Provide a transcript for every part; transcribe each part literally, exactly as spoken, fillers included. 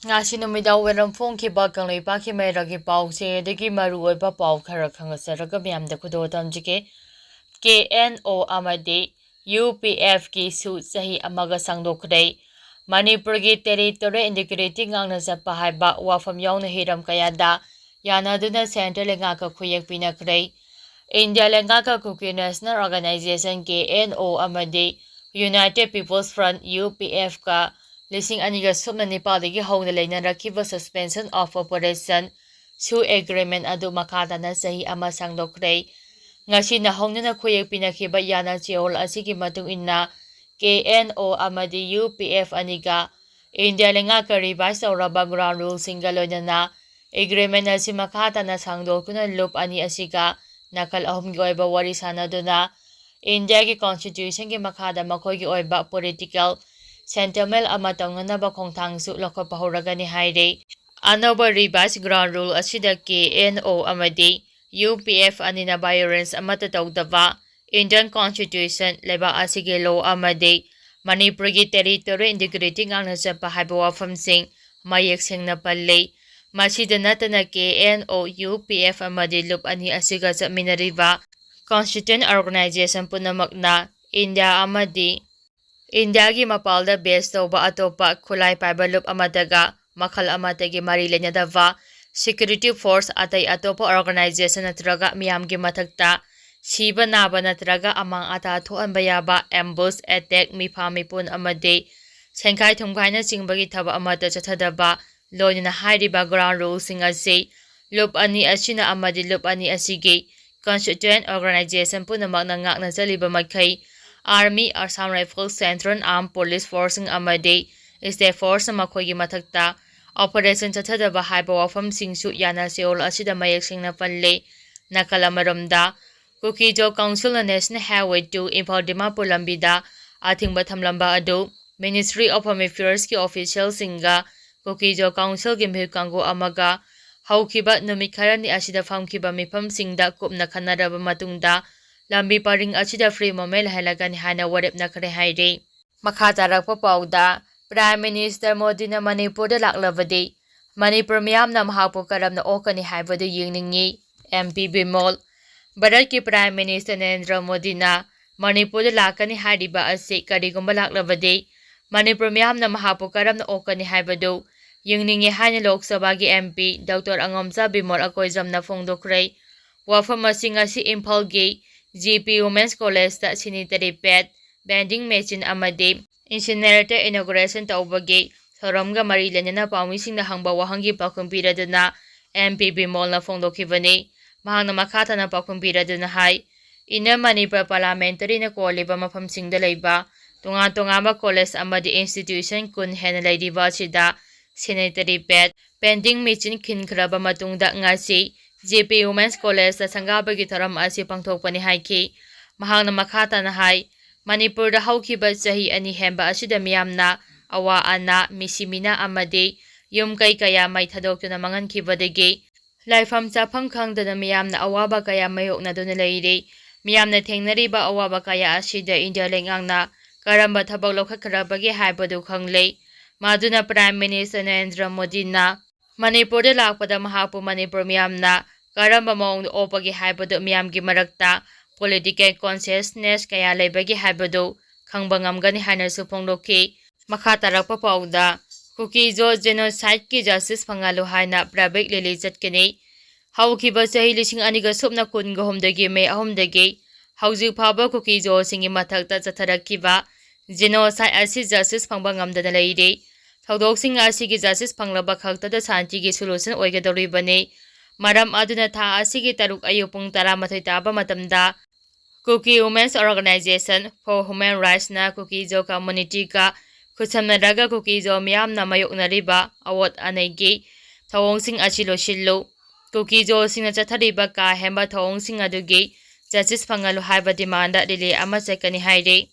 ꯉꯁꯤ ꯅꯨꯃꯤꯗꯥꯡ ꯋꯥꯏꯔꯝ ꯐꯣꯡꯈꯤꯕ ꯀꯪꯂꯩꯄꯥꯛꯀꯤ ꯃꯩꯔꯥꯒꯤ ꯄꯥꯎꯆꯦꯗꯒꯤ ꯃꯔꯨꯑꯣꯏꯕ ꯄꯥꯎ ꯈꯔ ꯈꯪꯍꯟꯖꯔꯒ ꯃꯌꯥꯝꯗ ꯈꯨꯗꯣꯜ ꯇꯝꯖꯒꯦ꯫ ꯀꯦ ꯑꯦꯟ ꯑꯣ ꯑꯃꯗꯤ ꯌꯨ ꯄꯤ ꯑꯦꯐꯀꯤꯁꯨ ꯆꯍꯤ ꯑꯃꯒ ꯁꯥꯡꯗꯣꯛꯈ꯭ꯔꯦ꯫ ꯃꯅꯤꯄꯨꯔꯒꯤ ꯇꯦꯔꯤꯇꯣꯔꯤꯌꯦꯜ ꯏꯟꯇꯤꯒ꯭ꯔꯤꯇꯤ ꯉꯥꯛꯅ ꯆꯠꯄ ꯍꯥꯏꯕ ꯋꯥꯐꯝ ꯌꯥꯎꯅ ꯍꯤꯔꯝ ꯀꯌꯥꯗ ꯌꯥꯅꯗꯨꯅ ꯁꯦꯟꯇ꯭ꯔꯦꯜ ꯂꯩꯉꯥꯛꯀ ꯈꯨꯌꯦꯛ ꯄꯤꯅꯈ꯭ꯔꯦ꯫ ꯏꯟꯗꯤꯌꯥ ꯂꯩꯉꯥꯛꯀ Kuki national organisation, K N O, ꯑꯃꯗꯤ united people's front, U P ꯑꯦꯐꯀ ꯂꯤꯁꯤꯡ ꯑꯅꯤꯒ ꯁꯨꯞꯅ ꯅꯤꯄꯥꯜꯗꯒꯤ ꯍꯧꯅ ꯂꯩꯅꯔꯛꯈꯤꯕ Suspension of Operation, ꯁꯨ ꯑꯦꯒ꯭ꯔꯤꯃꯦꯟ ꯑꯗꯨ ꯃꯈꯥ ꯇꯥꯅ ꯆꯍꯤ ꯑꯃ ꯁꯥꯡꯗꯣꯛꯈ꯭ꯔꯦ꯫ ꯉꯁꯤꯅ ꯍꯧꯅꯅ ꯈꯨꯌꯦꯛ ꯄꯤꯅꯈꯤꯕ ꯌꯥꯅ ꯆꯦꯔꯣꯜ ꯑꯁꯤꯒꯤ ꯃꯇꯨꯡ ꯏꯟꯅ, ꯀꯦ ꯑꯦꯟ ꯑꯣ ꯑꯃꯗꯤ ꯌꯨ ꯄꯤ ꯑꯦꯐ ꯑꯅꯤꯒ ꯏꯟꯗꯤꯌꯥ ꯂꯩꯉꯥꯛꯀ ꯔꯤꯚꯥꯏꯁ ꯇꯧꯔꯕ ꯒ꯭ꯔꯥꯎꯟ ꯔꯨꯜꯁꯤꯡꯒ ꯂꯣꯏꯅꯅ ꯑꯦꯒ꯭ꯔꯤꯃꯦꯟ ꯑꯁꯤ ꯃꯈꯥ ꯇꯥꯅ ꯁꯥꯡꯗꯣꯛꯇꯨꯅ ꯂꯨꯞ ꯑꯅꯤ ꯑꯁꯤꯒ ꯅꯥꯀꯜ ꯑꯍꯨꯝꯒꯤ ꯑꯣꯏꯕ ꯋꯥꯔꯤ ꯁꯥꯅꯗꯨꯅ ꯏꯟꯗꯤꯌꯥꯒꯤ ꯀꯣꯟꯁꯇꯤꯇ꯭ꯌꯨꯁꯟꯒꯤ ꯃꯈꯥꯗ ꯃꯈꯣꯏꯒꯤ ꯑꯣꯏꯕ ꯄꯣꯂꯤꯇꯤꯀꯦꯜ ꯁꯦꯇꯜꯃꯦꯟ ꯑꯃ ꯇꯧꯅꯅꯕ ꯈꯣꯡꯊꯥꯡꯁꯨ ꯂꯧꯈꯠꯄ ꯍꯧꯔꯒꯅꯤ ꯍꯥꯏꯔꯤ꯫ ꯑꯅꯧꯕ ꯔꯤꯚꯥꯏꯁ ꯒ꯭ꯔꯥꯎꯟ ꯔꯨꯜ ꯑꯁꯤꯗ ꯀꯦ ꯑꯦꯟ ꯑꯣ ꯑꯃꯗꯤ ꯌꯨ ꯄꯤ ꯑꯦꯐ ꯑꯅꯤꯅ ꯚꯥꯏꯑꯣꯂꯦꯟꯁ ꯑꯃꯠꯇ ꯇꯧꯗꯕ, ꯏꯟꯗꯤꯌꯟ ꯀꯣꯟꯁꯇꯤꯇ꯭ꯌꯨꯁꯟ, ꯂꯩꯕꯥꯛ ꯑꯁꯤꯒꯤ ꯂꯣ ꯑꯃꯗꯤ ꯃꯅꯤꯄꯨꯔꯒꯤ ꯇꯦꯔꯤꯇꯣꯔꯤꯌꯦꯜ ꯏꯟꯇꯤꯒ꯭ꯔꯤꯇꯤ ꯉꯥꯛꯅ ꯆꯠꯄ ꯍꯥꯏꯕ ꯋꯥꯐꯝꯁꯤꯡ ꯃꯌꯦꯛ ꯁꯦꯡꯅ ꯄꯜꯂꯤ꯫ ꯃꯁꯤꯗ ꯅꯠꯇꯅ ꯀꯦ ꯑꯦꯟ ꯑꯣ, ꯌꯨ ꯄꯤ ꯑꯦꯐ ꯑꯃꯗꯤ ꯂꯨꯞ ꯑꯅꯤ ꯑꯁꯤꯒ ꯆꯠꯃꯤꯟꯅꯔꯤꯕ ꯀꯣꯟꯁꯇꯤꯇ꯭ꯌꯨꯌꯦꯟ ꯑꯣꯔꯒꯅꯥꯏꯖꯦꯁꯟ ꯄꯨꯝꯅꯃꯛꯅ ꯏꯟꯗꯤꯌꯥ ꯑꯃꯗꯤ ꯏꯟꯗꯤꯌꯥꯒꯤ ꯃꯄꯥꯜꯗ ꯕꯦꯖ ꯇꯧꯕ ꯑꯇꯣꯞꯄ ꯈꯨꯠꯂꯥꯏ ꯄꯥꯏꯕ ꯂꯨꯞ ꯑꯃꯠꯇꯒ ꯃꯈꯜ ꯑꯃꯠꯇꯒꯤ ꯃꯔꯤ ꯂꯩꯅꯗꯕ ꯁꯦꯀ꯭ꯌꯨꯔꯤꯇꯤ ꯐꯣꯔꯁ, ꯑꯇꯩ ꯑꯇꯣꯞꯄ ꯑꯣꯔꯒꯅꯥꯏꯖꯦꯁꯟ ꯅꯠꯇ꯭ꯔꯒ ꯃꯤꯌꯥꯝꯒꯤ ꯃꯊꯛꯇ ꯁꯤꯕ ꯅꯥꯕ ꯅꯠꯇ꯭ꯔꯒ ꯑꯃꯥꯡ ꯑꯇꯥ ꯊꯣꯛꯍꯟꯕ ꯌꯥꯕ ꯑꯦꯝꯕꯨꯁ ꯑꯦꯇꯦꯛ, ꯃꯤꯐꯥ ꯃꯤꯄꯨꯟ ꯑꯃꯗꯤ ꯁꯦꯟꯈꯥꯏ ꯊꯨꯝꯈꯥꯏꯅꯆꯤꯡꯕꯒꯤ ꯊꯕꯛ ꯑꯃꯠꯇ ꯆꯠꯊꯗꯕ, ꯂꯣꯏꯅꯅ ꯍꯥꯏꯔꯤꯕ ꯒ꯭ꯔꯥꯎꯟ ꯔꯨꯜꯁꯤꯡ ꯑꯁꯤ ꯂꯨꯞ ꯑꯅꯤ ꯑꯁꯤꯅ ꯑꯃꯗꯤ ꯂꯨꯞ ꯑꯅꯤ ꯑꯁꯤꯒꯤ ꯀꯣꯟꯁꯇꯤꯇ꯭ꯌꯨꯌꯦꯟ ꯑꯣꯔꯒꯅꯥꯏꯖꯦꯁꯟ ꯄꯨꯝꯅꯃꯛꯅ ꯉꯥꯛꯅ ꯆꯠꯂꯤꯕ ꯃꯈꯩ, army, Assam rifles, central armed police ꯐꯣꯔꯁꯁꯤꯡ ꯑꯃꯗꯤ ꯁ꯭ꯇꯦꯠ ꯐꯣꯔꯁꯅ ꯃꯈꯣꯏꯒꯤ ꯃꯊꯛꯇ ꯑꯣꯄꯔꯦꯁꯟ ꯆꯠꯊꯗꯕ ꯍꯥꯏꯕ ꯋꯥꯐꯝꯁꯤꯡꯁꯨ ꯌꯥꯅ ꯆꯦꯔꯣꯜ ꯑꯁꯤꯗ ꯃꯌꯦꯛ ꯁꯦꯡꯅ ꯄꯜꯂꯤ꯫ ꯅꯥꯀꯜ ꯑꯃꯔꯣꯝꯗ, ꯀꯨꯀꯤ-ꯖꯣ ꯀꯥꯎꯟꯁꯤꯜꯅ national highway two Imphal Dimapur ꯂꯝꯕꯤꯗ ꯑꯊꯤꯡꯕ ꯊꯝꯂꯝꯕ ꯑꯗꯨ ꯃꯤꯅꯤꯁꯇ꯭ꯔꯤ ꯑꯣꯐ ꯍꯣꯝ ꯑꯦꯐꯤꯌꯔꯁꯀꯤ ꯑꯣꯐꯤꯁꯤꯌꯦꯜꯁꯤꯡꯒ ꯀꯨꯀꯤ-ꯖꯣ ꯀꯥꯎꯟꯁꯤꯜꯒꯤ ꯃꯤꯍꯨꯠ ꯀꯥꯡꯕꯨ ꯑꯃꯒ ꯍꯧꯈꯤꯕ ꯅꯨꯃꯤꯠ ꯈꯔꯅꯤ ꯑꯁꯤꯗ ꯐꯝꯈꯤꯕ ꯃꯤꯐꯝꯁꯤꯡꯗ ꯀꯨꯞꯅ ꯈꯟꯅꯔꯕ ꯃꯇꯨꯡꯗ ꯂꯝꯕꯤ ꯄꯔꯤꯡ ꯑꯁꯤꯗ ꯐ꯭ꯔꯤ ꯃꯨꯚꯃꯦꯟ ꯂꯩꯍꯜꯂꯒꯅꯤ ꯍꯥꯏꯅ ꯋꯥꯔꯦꯞꯅꯈ꯭ꯔꯦ ꯍꯥꯏꯔꯤ꯫ ꯃꯈꯥ ꯇꯥꯔꯛꯄ ꯄꯥꯎꯗ, Prime Minister ꯃꯣꯗꯤꯅ ꯃꯅꯤꯄꯨꯔꯗ ꯂꯥꯛꯂꯕꯗꯤ ꯃꯅꯤꯄꯨꯔ ꯃꯤꯌꯥꯝꯅ ꯃꯍꯥꯛꯄꯨ ꯀꯔꯝꯅ ꯑꯣꯛꯀꯅꯤ ꯍꯥꯏꯕꯗꯨ ꯌꯦꯡꯅꯤꯡꯏ꯫ M P Bimol. ꯚꯥꯔꯠꯀꯤ Prime Minister ꯅꯔꯦꯟꯗ꯭ꯔ ꯃꯣꯗꯤꯅ ꯃꯅꯤꯄꯨꯔꯗ ꯂꯥꯛꯀꯅꯤ ꯍꯥꯏꯔꯤꯕ ꯑꯁꯤ ꯀꯔꯤꯒꯨꯝꯕ ꯂꯥꯛꯂꯕꯗꯤ ꯃꯅꯤꯄꯨꯔ ꯃꯤꯌꯥꯝꯅ ꯃꯍꯥꯛꯄꯨ ꯀꯔꯝꯅ ꯑꯣꯛꯀꯅꯤ ꯍꯥꯏꯕꯗꯨ ꯌꯦꯡꯅꯤꯡꯏ ꯍꯥꯏꯅ ꯂꯣꯛ ꯁꯚꯥꯒꯤ ꯑꯦꯝ ꯄꯤ ꯗꯣꯛꯇꯔ ꯑꯉꯣꯝꯆꯥ ꯕꯤꯃꯣꯜ ꯑꯀꯣꯏꯖꯝꯅ ꯐꯣꯡꯗꯣꯛꯈ꯭ꯔꯦ꯫ ꯋꯥꯐꯝ ꯑꯁꯤ ꯉꯁꯤ ꯏꯝꯐꯥꯜꯒꯤ G P Women's Collegeꯇ sanitary pad vending machine ꯑꯃꯗꯤ incinerator inauguration ꯇꯧꯕꯒꯤ ꯊꯧꯔꯝꯒ ꯃꯔꯤ ꯂꯩꯅꯅ ꯄꯥꯎꯃꯤꯁꯤꯡꯅ ꯍꯪꯕ ꯋꯥꯍꯪꯒꯤ ꯄꯥꯎꯈꯨꯝ ꯄꯤꯔꯗꯨꯅ ꯑꯦꯝ ꯄꯤ ꯕꯤꯃꯣꯜꯅ ꯐꯣꯡꯗꯣꯛꯈꯤꯕꯅꯤ꯫ ꯃꯍꯥꯛꯅ ꯃꯈꯥ ꯇꯥꯅ ꯄꯥꯎꯈꯨꯝ ꯄꯤꯔꯗꯨꯅ ꯍꯥꯏ, Inner Manipur Parliamentaryꯅ ꯀꯣꯜꯂꯤꯕ ꯃꯐꯝꯁꯤꯡꯗ ꯂꯩꯕ ꯇꯣꯉꯥꯟ ꯇꯣꯉꯥꯟꯕ college ꯑꯃꯗꯤ institution ꯀꯨꯟ ꯍꯦꯟꯅ ꯂꯩꯔꯤꯕ ꯑꯁꯤꯗ sanitary pad vending machine ꯈꯤꯟꯈ꯭ꯔꯕ ꯃꯇꯨꯡꯗ ꯉꯁꯤ ꯖꯦ ꯄꯤ Women's Collegeꯇ ꯁꯪꯒꯥꯕꯒꯤ ꯊꯧꯔꯝ ꯑꯁꯤ ꯄꯥꯡꯊꯣꯛꯄꯅꯤ ꯍꯥꯏꯈꯤ꯫ ꯃꯍꯥꯛꯅ ꯃꯈꯥ ꯇꯥꯅ ꯍꯥꯏ, ꯃꯅꯤꯄꯨꯔꯗ ꯍꯧꯈꯤꯕ ꯆꯍꯤ ꯑꯅꯤ ꯍꯦꯟꯕ ꯑꯁꯤꯗ ꯃꯤꯌꯥꯝꯅ ꯑꯋꯥ ꯑꯅꯥ, ꯃꯤꯁꯤ ꯃꯤꯅꯥ ꯑꯃꯗꯤ ꯌꯨꯝ ꯀꯩ ꯀꯌꯥ ꯃꯩ ꯊꯥꯗꯣꯛꯇꯨꯅ ꯃꯥꯡꯍꯟꯈꯤꯕꯗꯒꯤ ꯂꯩꯐꯝ ꯆꯥꯐꯝ ꯈꯪꯗꯅ ꯃꯤꯌꯥꯝꯅ ꯑꯋꯥꯕ ꯀꯌꯥ ꯃꯥꯌꯣꯛꯅꯗꯨꯅ ꯂꯩꯔꯤ꯫ ꯃꯤꯌꯥꯝꯅ ꯊꯦꯡꯅꯔꯤꯕ ꯑꯋꯥꯕ ꯀꯌꯥ ꯑꯁꯤꯗ ꯏꯟꯗꯤꯌꯥ ꯂꯩꯉꯥꯛꯅ ꯀꯔꯝꯕ ꯊꯕꯛ ꯂꯧꯈꯠꯈ꯭ꯔꯕꯒꯦ ꯍꯥꯏꯕꯗꯨ ꯈꯪꯂꯦ꯫ ꯃꯗꯨꯅ Prime Minister ꯅꯔꯦꯟꯗ꯭ꯔ ꯃꯣꯗꯤꯅ ꯃꯅꯤꯄꯨꯔꯗ ꯂꯥꯛꯄꯗ ꯃꯍꯥꯛꯄꯨ ꯃꯅꯤꯄꯨꯔ ꯃꯤꯌꯥꯝꯅ ꯀꯔꯝꯕ ꯃꯑꯣꯡꯗ ꯑꯣꯛꯄꯒꯦ ꯍꯥꯏꯕꯗꯨ ꯃꯤꯌꯥꯝꯒꯤ ꯃꯔꯛꯇ political consciousness ꯀꯌꯥ ꯂꯩꯕꯒꯦ ꯍꯥꯏꯕꯗꯨ ꯈꯪꯕ ꯉꯝꯒꯅꯤ ꯍꯥꯏꯅꯁꯨ ꯐꯣꯡꯗꯣꯛꯈꯤ꯫ ꯃꯈꯥ ꯇꯥꯔꯛꯄ ꯄꯥꯎꯗ, ꯀꯨꯀꯤꯖꯣ genocideꯀꯤ justice ꯐꯪꯍꯜꯂꯨ ꯍꯥꯏꯅ ꯄ꯭ꯔꯕꯤꯛ ꯂꯤꯂꯤ ꯆꯠꯀꯅꯤ꯫ ꯍꯧꯈꯤꯕ ꯆꯍꯤ ꯂꯤꯁꯤꯡ ꯑꯅꯤꯒ ꯁꯨꯞꯅ ꯀꯨꯟꯒ ꯍꯨꯝꯗꯣꯏꯒꯤ ꯃꯦ ꯑꯍꯨꯝꯗꯒꯤ ꯍꯧꯖꯤꯛ ꯐꯥꯎꯕ ꯀꯨꯀꯤꯖꯣꯁꯤꯡꯒꯤ ꯃꯊꯛꯇ ꯆꯠꯊꯔꯛꯈꯤꯕ genocide ꯑꯁꯤ justice ꯐꯪꯕ ꯉꯝꯗꯅ ꯂꯩꯔꯤ꯫ ꯊꯧꯗꯣꯛꯁꯤꯡ ꯑꯁꯤꯒꯤ justice ꯐꯪꯂꯕ ꯈꯛꯇꯗ ꯁꯥꯟꯇꯤꯒꯤ solution ꯑꯣꯏꯒꯗꯧꯔꯤꯕꯅꯤ꯫ ꯃꯔꯝ ꯑꯗꯨꯅ ꯊꯥ ꯑꯁꯤꯒꯤ ꯇꯔꯨꯛ ꯑꯌꯨꯛ ꯄꯨꯡ ꯇꯔꯥꯃꯥꯊꯣꯏ ꯇꯥꯕ ꯃꯇꯝꯗ Kuki Women's Organization for Human Rightsꯅ ꯀꯨꯀꯤꯖꯣ communityꯒ ꯈꯨꯠꯁꯝꯅꯔꯒ ꯀꯨꯀꯤꯖꯣ ꯃꯤꯌꯥꯝꯅ ꯃꯥꯌꯣꯛꯅꯔꯤꯕ ꯑꯋꯣꯠ ꯑꯅꯩꯒꯤ ꯊꯧꯑꯣꯡꯁꯤꯡ ꯑꯁꯤ ꯂꯣꯏꯁꯤꯜꯂꯨ, ꯀꯨꯀꯤꯖꯣꯁꯤꯡꯅ ꯆꯠꯊꯔꯤꯕ ꯀꯥ ꯍꯦꯟꯕ ꯊꯧꯑꯣꯡꯁꯤꯡ ꯑꯗꯨꯒꯤ justice ꯐꯪꯍꯜꯂꯨ ꯍꯥꯏꯕ demand ꯔꯦꯂꯤ ꯑꯃ ꯆꯠꯀꯅꯤ ꯍꯥꯏꯔꯤ꯫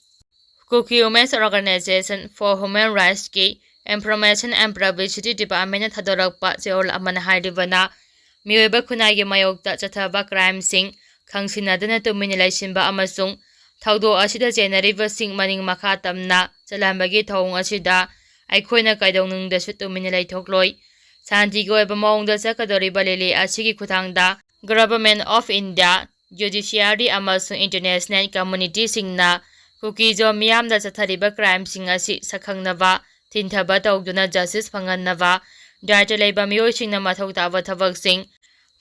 Kuki Women's Organization for Human Rightsꯀꯤ Information and Publicity Departmentꯅ ꯊꯥꯗꯣꯔꯛꯄ ꯆꯦꯔꯣꯜ ꯑꯃꯅ ꯍꯥꯏꯔꯤꯕꯅ, ꯃꯤꯑꯣꯏꯕ ꯈꯨꯟꯅꯥꯏꯒꯤ ꯃꯥꯌꯣꯛꯇ ꯆꯠꯊꯕ crimeꯁꯤꯡ ꯈꯪꯁꯤꯟꯅꯗꯅ ꯇꯨꯃꯤꯟꯅ ꯂꯩꯁꯤꯟꯕ ꯑꯃꯁꯨꯡ ꯊꯧꯗꯣꯛ ꯑꯁꯤꯗ ꯆꯦꯟꯅꯔꯤꯕꯁꯤꯡ ꯃꯅꯤꯡ ꯃꯈꯥ ꯇꯝꯅ ꯆꯠꯍꯟꯕꯒꯤ ꯊꯧꯑꯣꯡ ꯑꯁꯤꯗ ꯑꯩꯈꯣꯏꯅ ꯀꯩꯗꯧꯅꯨꯡꯗꯁꯨ ꯇꯨꯃꯤꯟꯅ ꯂꯩꯊꯣꯛꯂꯣꯏ꯫ ꯁꯥꯟꯇꯤꯒꯤ ꯑꯣꯏꯕ ꯃꯑꯣꯡꯗ ꯆꯠꯀꯗꯧꯔꯤꯕ ꯂꯦꯂꯤ ꯑꯁꯤꯒꯤ ꯈꯨꯠꯊꯥꯡꯗ Government of India, Judiciary ꯑꯃꯁꯨꯡ international communityꯁꯤꯡꯅ ꯀꯨꯀꯤꯖꯣ ꯃꯤꯌꯥꯝꯗ ꯆꯠꯊꯔꯤꯕ crimeꯁꯤꯡ ꯑꯁꯤ ꯁꯛꯈꯪꯅꯕ, ꯊꯤꯟꯊꯕ ꯇꯧꯗꯨꯅ justice ꯐꯪꯍꯟꯅꯕ ꯗꯥꯏꯇ ꯂꯩꯕ ꯃꯤꯑꯣꯏꯁꯤꯡꯅ ꯃꯊꯧ ꯇꯥꯕ ꯊꯕꯛꯁꯤꯡ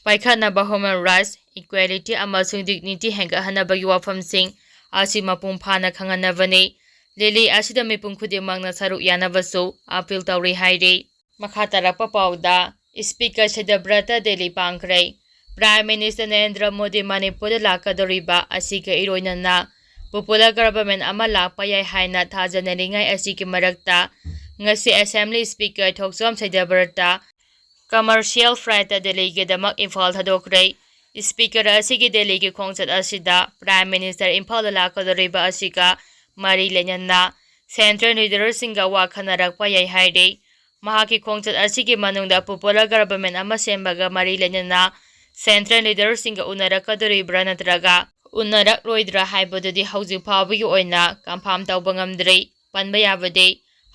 ꯄꯥꯏꯈꯠꯅꯕ, human rights, equality ꯑꯃꯁꯨꯡ dignity ꯍꯦꯟꯒꯠꯍꯟꯅꯕꯒꯤ ꯋꯥꯐꯝꯁꯤꯡ ꯑꯁꯤ ꯃꯄꯨꯡ ꯐꯥꯅ ꯈꯪꯍꯟꯅꯕꯅꯤ꯫ ꯂꯦꯂꯤ ꯑꯁꯤꯗ ꯃꯤꯄꯨꯝ ꯈꯨꯗꯤꯡꯃꯛꯅ ꯁꯔꯨꯛ ꯌꯥꯅꯕꯁꯨ appeal ꯇꯧꯔꯤ ꯍꯥꯏꯔꯤ꯫ ꯃꯈꯥ ꯇꯥꯔꯛꯄ ꯄꯥꯎꯗ, Speaker ꯁꯤꯗꯕ꯭ꯔꯇ Delhi ꯄꯥꯡꯈ꯭ꯔꯦ꯫ Prime Minister Narendra Modi ꯃꯅꯤꯄꯨꯔꯗ ꯂꯥꯛꯀꯗꯧꯔꯤꯕ ꯑꯁꯤꯒ ꯏꯔꯣꯏꯅꯅ popular government ꯑꯃ ꯂꯥꯛꯄ ꯌꯥꯏ ꯍꯥꯏꯅ ꯊꯥꯖꯅꯔꯤꯉꯩ ꯑꯁꯤꯒꯤ ꯃꯔꯛꯇ, ꯉꯁꯤ Assembly Speaker ꯊꯣꯛꯆꯣꯝ ꯁꯤꯗꯕ꯭ꯔꯇ commercial flightꯇ ꯗꯦꯜꯂꯤꯒꯤꯗꯃꯛ ꯏꯝꯐꯥꯜ ꯊꯥꯗꯣꯛꯈ꯭ꯔꯦ꯫ Speaker ꯑꯁꯤꯒꯤ ꯗꯦꯜꯂꯤꯒꯤ ꯈꯣꯡꯆꯠ ꯑꯁꯤꯗ Prime Minister ꯏꯝꯐꯥꯜꯗ ꯂꯥꯛꯀꯗꯧꯔꯤꯕ ꯑꯁꯤꯒ ꯃꯔꯤ ꯂꯩꯅꯅ central leaderꯁꯤꯡꯒ ꯋꯥ ꯈꯟꯅꯔꯛꯄ ꯌꯥꯏ ꯍꯥꯏꯔꯤ꯫ ꯃꯍꯥꯛꯀꯤ ꯈꯣꯡꯆꯠ ꯑꯁꯤꯒꯤ ꯃꯅꯨꯡꯗ popular government ꯑꯃ ꯁꯦꯝꯕꯒ ꯃꯔꯤ ꯂꯩꯅꯅ central leaderꯁꯤꯡꯒ ꯎꯅꯔꯛꯀꯗꯧꯔꯤꯕ꯭ꯔꯥ ꯅꯠꯇ꯭ꯔꯒ ꯎꯅꯔꯛꯂꯣꯏꯗ꯭ꯔꯥ ꯍꯥꯏꯕꯗꯨꯗꯤ ꯍꯧꯖꯤꯛ ꯐꯥꯎꯕꯒꯤ ꯑꯣꯏꯅ confirm ꯇꯧꯕ ꯉꯝꯗ꯭ꯔꯤ꯫ ꯄꯟꯕ ꯌꯥꯕꯗꯤ,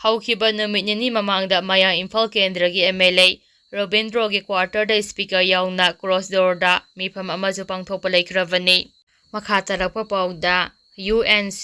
ꯍꯧꯈꯤꯕ ꯅꯨꯃꯤꯠ ꯅꯤꯅꯤ ꯃꯃꯥꯡꯗ ꯃꯌꯥꯡ ꯏꯝꯐꯥꯜ ꯀꯦꯟꯗ꯭ꯔꯒꯤ MLA ꯔꯣꯕꯤꯟꯗ꯭ꯔꯣꯒꯤ quarterꯗ Speaker ꯌꯥꯎꯅ cross doorꯗ ꯃꯤꯐꯝ ꯑꯃꯁꯨ ꯄꯥꯡꯊꯣꯛꯄ ꯂꯩꯈ꯭ꯔꯕꯅꯤ꯫ ꯃꯈꯥ ꯇꯥꯔꯛꯄ ꯄꯥꯎꯗ, UNC,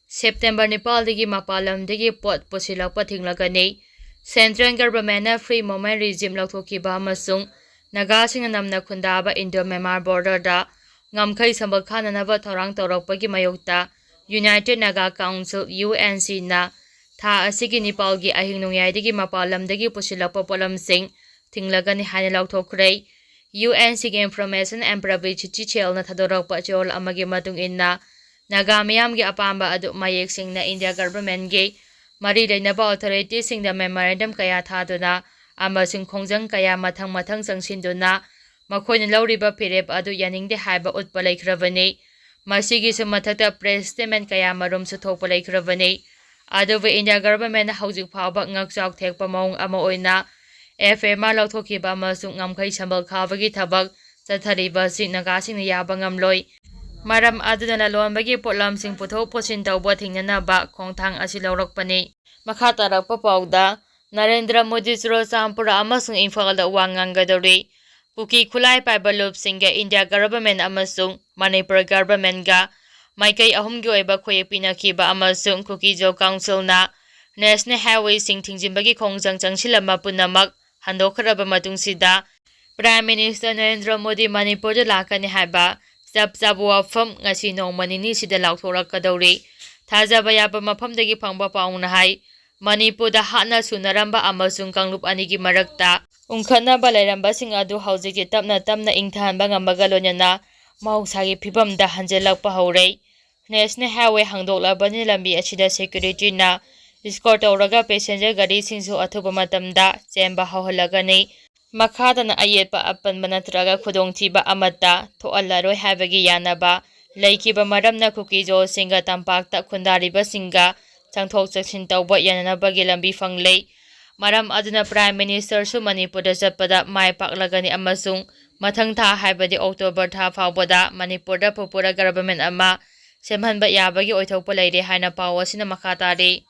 September ꯅꯤꯄꯥꯜꯗꯒꯤ ꯃꯄꯥꯟ ꯂꯝꯗꯒꯤ ꯄꯣꯠ ꯄꯨꯁꯤꯜꯂꯛꯄ ꯊꯤꯡꯂꯒꯅꯤ꯫ Central governmentꯅ free movement regime ꯂꯧꯊꯣꯛꯈꯤꯕ ꯑꯃꯁꯨꯡ ꯅꯥꯒꯥꯁꯤꯡꯅ ꯅꯝꯅ ꯈꯨꯟꯗꯥꯕ Indo-Myanmar borderꯗ ꯉꯝꯈꯩ ꯁꯝꯕꯜ ꯈꯥꯅꯅꯕ ꯊꯧꯔꯥꯡ ꯇꯧꯔꯛꯄꯒꯤ ꯃꯥꯌꯣꯛꯇ United Naga Council, UNCꯅ ꯊꯥ ꯑꯁꯤꯒꯤ ꯅꯤꯄꯥꯜꯒꯤ ꯑꯍꯤꯡ ꯅꯣꯡꯌꯥꯏꯗꯒꯤ ꯃꯄꯥꯟ ꯂꯝꯗꯒꯤ ꯄꯨꯁꯤꯜꯂꯛꯄ ꯄꯣꯠꯂꯝꯁꯤꯡ ꯊꯤꯡꯂꯒꯅꯤ ꯍꯥꯏꯅ ꯂꯥꯎꯊꯣꯛꯈ꯭ꯔꯦ꯫ UNCꯒꯤ Information and Publicity Cellꯅ ꯊꯥꯗꯣꯔꯛꯄ ꯆꯌꯣꯜ ꯑꯃꯒꯤ ꯃꯇꯨꯡ ꯏꯟꯅ, ꯅꯥꯒꯥ ꯃꯤꯌꯥꯝꯒꯤ ꯑꯄꯥꯝꯕ ꯑꯗꯨ ꯃꯌꯦꯛ ꯁꯦꯡꯅ India governmentꯒꯤ ꯃꯔꯤ ꯂꯩꯅꯕ authorityꯁꯤꯡꯗ memorandum ꯀꯌꯥ ꯊꯥꯗꯨꯅ ꯑꯃꯁꯨꯡ ꯈꯣꯡꯖꯪ ꯀꯌꯥ ꯃꯊꯪ ꯃꯊꯪ ꯆꯪꯁꯤꯟꯗꯨꯅ ꯃꯈꯣꯏꯅ ꯂꯧꯔꯤꯕ ꯐꯤꯔꯦꯞ ꯑꯗꯨ ꯌꯥꯅꯤꯡꯗꯦ ꯍꯥꯏꯕ ꯎꯠꯄ ꯂꯩꯈ꯭ꯔꯕꯅꯤ꯫ ꯃꯁꯤꯒꯤꯁꯨ ꯃꯊꯛꯇ press statement ꯀꯌꯥ ꯃꯔꯨꯝꯁꯨ ꯊꯣꯛꯄ ꯂꯩꯈ꯭ꯔꯕꯅꯤ꯫ ꯑꯗꯨꯕꯨ India governmentꯅ ꯍꯧꯖꯤꯛ ꯐꯥꯎꯕ ꯉꯛꯆꯥꯎ ꯊꯦꯛꯄ ꯃꯑꯣꯡ ꯑꯃ ꯑꯣꯏꯅ FMR ꯂꯧꯊꯣꯛꯈꯤꯕ ꯑꯃꯁꯨꯡ ꯉꯝꯈꯩ ꯁꯝꯕꯜ ꯈꯥꯕꯒꯤ ꯊꯕꯛ ꯆꯠꯊꯔꯤꯕ ꯑꯁꯤ ꯅꯥꯒꯥꯁꯤꯡꯅ ꯌꯥꯕ ꯉꯝꯂꯣꯏ꯫ ꯃꯔꯝ ꯑꯗꯨꯅ ꯂꯂꯣꯟꯕꯒꯤ ꯄꯣꯠꯂꯝꯁꯤꯡ ꯄꯨꯊꯣꯛ ꯄꯨꯁꯤꯟ ꯇꯧꯕ ꯊꯤꯡꯅꯅꯕ ꯈꯣꯡꯊꯥꯡ ꯑꯁꯤ ꯂꯧꯔꯛꯄꯅꯤ꯫ ꯃꯈꯥ ꯇꯥꯔꯛꯄ ꯄꯥꯎꯗ, ꯅꯔꯦꯟꯗ꯭ꯔ ꯃꯣꯗꯤ ꯆꯨꯔꯆꯥꯟꯄꯨꯔ ꯑꯃꯁꯨꯡ ꯏꯝꯐꯥꯜꯗ ꯋꯥ ꯉꯥꯡꯒꯗꯧꯔꯤ꯫ ꯀꯨꯀꯤ ꯈꯨꯠꯂꯥꯏ ꯄꯥꯏꯕ ꯂꯨꯞꯁꯤꯡꯒ ꯏꯟꯗꯤꯌꯥ ꯒꯚꯔꯟꯃꯦꯟ ꯑꯃꯁꯨꯡ ꯃꯅꯤꯄꯨꯔ ꯒꯚꯔꯟꯃꯦꯟꯒ ꯃꯥꯏꯀꯩ ꯑꯍꯨꯝꯒꯤ ꯑꯣꯏꯕ ꯈꯣꯌꯦꯛ ꯄꯤꯅꯈꯤꯕ ꯑꯃꯁꯨꯡ ꯀꯨꯀꯤꯖꯣ ꯀꯥꯎꯟꯁꯤꯜꯅ ꯅꯦꯁꯅꯦꯜ ꯍꯥꯏꯋꯦꯁꯤꯡ ꯊꯤꯡꯖꯤꯟꯕꯒꯤ ꯈꯣꯡꯖꯪ ꯆꯪꯁꯤꯜꯂꯝꯕ ꯄꯨꯝꯅꯃꯛ ꯍꯟꯗꯣꯛꯈ꯭ꯔꯕ ꯃꯇꯨꯡꯁꯤꯗ, ꯄ꯭ꯔꯥꯏꯝ ꯃꯤꯅꯤꯁꯇꯔ ꯅꯔꯦꯟꯗ꯭ꯔ ꯃꯣꯗꯤ ꯃꯅꯤꯄꯨꯔꯗ ꯂꯥꯛꯀꯅꯤ ꯍꯥꯏꯕ ꯆꯞ ꯆꯥꯕ ꯋꯥꯐꯝ ꯉꯁꯤ ꯅꯣꯡꯃ ꯅꯤꯅꯤꯁꯤꯗ ꯂꯥꯎꯊꯣꯔꯛꯀꯗꯧꯔꯤ꯫ ꯊꯥꯖꯕ ꯌꯥꯕ ꯃꯐꯝꯗꯒꯤ ꯐꯪꯕ ꯄꯥꯎꯅ ꯍꯥꯏ, ꯃꯅꯤꯄꯨꯔꯗ ꯍꯥꯠꯅ ꯁꯨꯅꯔꯝꯕ ꯑꯃꯁꯨꯡ ꯀꯥꯡꯂꯨꯞ ꯑꯅꯤꯒꯤ ꯃꯔꯛꯇ ꯎꯪꯈꯠꯅꯕ ꯂꯩꯔꯝꯕꯁꯤꯡ ꯑꯗꯨ ꯍꯧꯖꯤꯛꯇꯤ ꯇꯞꯅ ꯇꯞꯅ ꯏꯪꯊꯍꯟꯕ ꯉꯝꯕꯒ ꯂꯣꯏꯅꯅ ꯃꯍꯧꯁꯥꯒꯤ ꯐꯤꯕꯝꯗ ꯍꯟꯖꯤꯜꯂꯛꯄ ꯍꯧꯔꯦ꯫ ꯅꯦꯁꯅꯦꯜ ꯍꯥꯏꯋꯦ ꯍꯥꯡꯗꯣꯛꯂꯕꯅꯤꯅ ꯂꯝꯕꯤ ꯑꯁꯤꯗ ꯁꯦꯀ꯭ꯌꯨꯔꯤꯇꯤꯅ ꯏꯁꯀꯣꯔ ꯇꯧꯔꯒ ꯄꯦꯁꯦꯟꯖꯔ ꯒꯥꯔꯤꯁꯤꯡꯁꯨ ꯑꯊꯨꯕ ꯃꯇꯝꯗ ꯆꯦꯟꯕ ꯍꯧꯍꯜꯂꯒꯅꯤ꯫ ꯃꯈꯥꯗꯅ ꯑꯌꯦꯠꯄ ꯑꯄꯟꯕ ꯅꯠꯇ꯭ꯔꯒ ꯈꯨꯗꯣꯡꯊꯤꯕ ꯑꯃꯠꯇ ꯊꯣꯛꯍꯜꯂꯔꯣꯏ ꯍꯥꯏꯕꯒꯤ ꯌꯥꯅꯕ ꯂꯩꯈꯤꯕ ꯃꯔꯝꯅ ꯀꯨꯀꯤꯖꯣꯁꯤꯡꯒ ꯇꯝꯄꯥꯛꯇ ꯈꯨꯟꯗꯥꯔꯤꯕꯁꯤꯡꯒ ꯆꯪꯊꯣꯛ ꯆꯪꯁꯤꯟ ꯇꯧꯕ ꯌꯥꯅꯅꯕꯒꯤ ꯂꯝꯕꯤ ꯐꯪꯂꯦ꯫ ꯃꯔꯝ ꯑꯗꯨꯅ ꯄ꯭ꯔꯥꯏꯝ ꯃꯤꯅꯤꯁꯇꯔꯁꯨ ꯃꯅꯤꯄꯨꯔꯗ ꯆꯠꯄꯗ ꯃꯥꯏ ꯄꯥꯛꯂꯒꯅꯤ ꯑꯃꯁꯨꯡ ꯃꯊꯪ ꯊꯥ, ꯍꯥꯏꯕꯗꯤ ꯑꯣꯛꯇꯣꯕꯔ ꯊꯥ ꯐꯥꯎꯕꯗ ꯃꯅꯤꯄꯨꯔꯗ ꯄꯨꯄꯨꯔ ꯒꯚꯔꯟꯃꯦꯟ ꯑꯃ ꯁꯦꯝꯍꯟꯕ ꯌꯥꯕꯒꯤ ꯑꯣꯏꯊꯣꯛꯄ ꯂꯩꯔꯦ ꯍꯥꯏꯅ ꯄꯥꯎ ꯑꯁꯤꯅ ꯃꯈꯥ ꯇꯥꯔꯤ꯫